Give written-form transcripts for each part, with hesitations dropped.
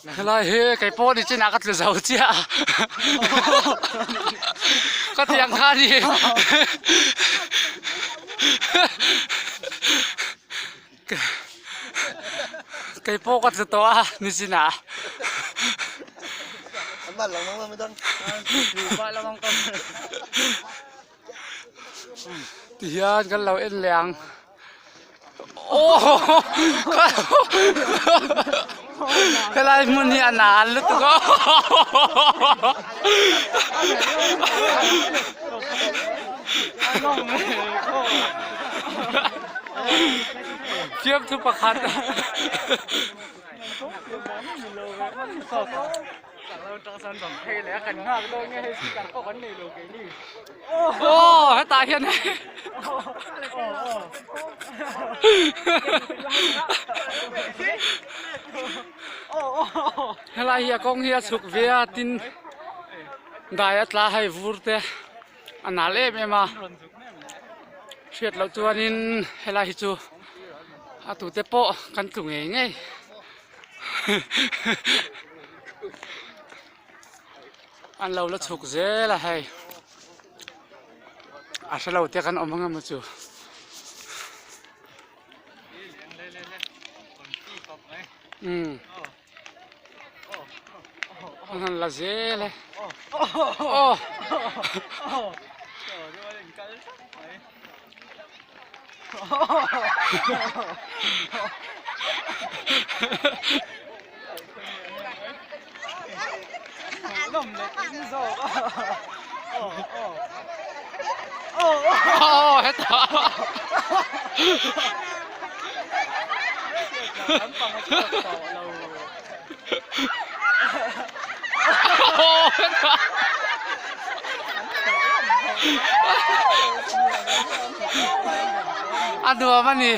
Helai hi kei pawh ni chinah ka tlu zo chiah a ka ti ang kha a ni kei pawh ka tlu tawh a ni chinah. Tihian kan lo en leh ang. Helai hmun hi a nal lutuk a fiamthu pakhat Aw hetah hian helai hi a kawng hi a chhuk ve a tin dai a tla hei vur te a nal em em a hriat loh chuanin helai hi chu a tute pawh kan tlu ngei ngei. An lo la chhuk zel a hei a hre lo te kan awm ang emaw chu. Umm an han la zel e aw. A nuam a ni.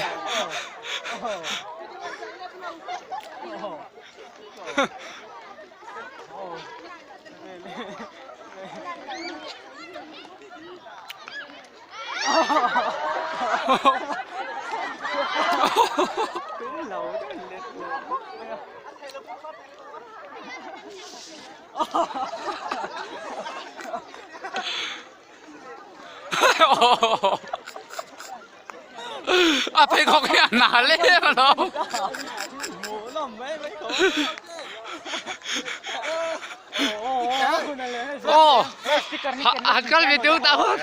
A pheikhawk hi a na hle alawm. Aw han kal ve teu ta hun.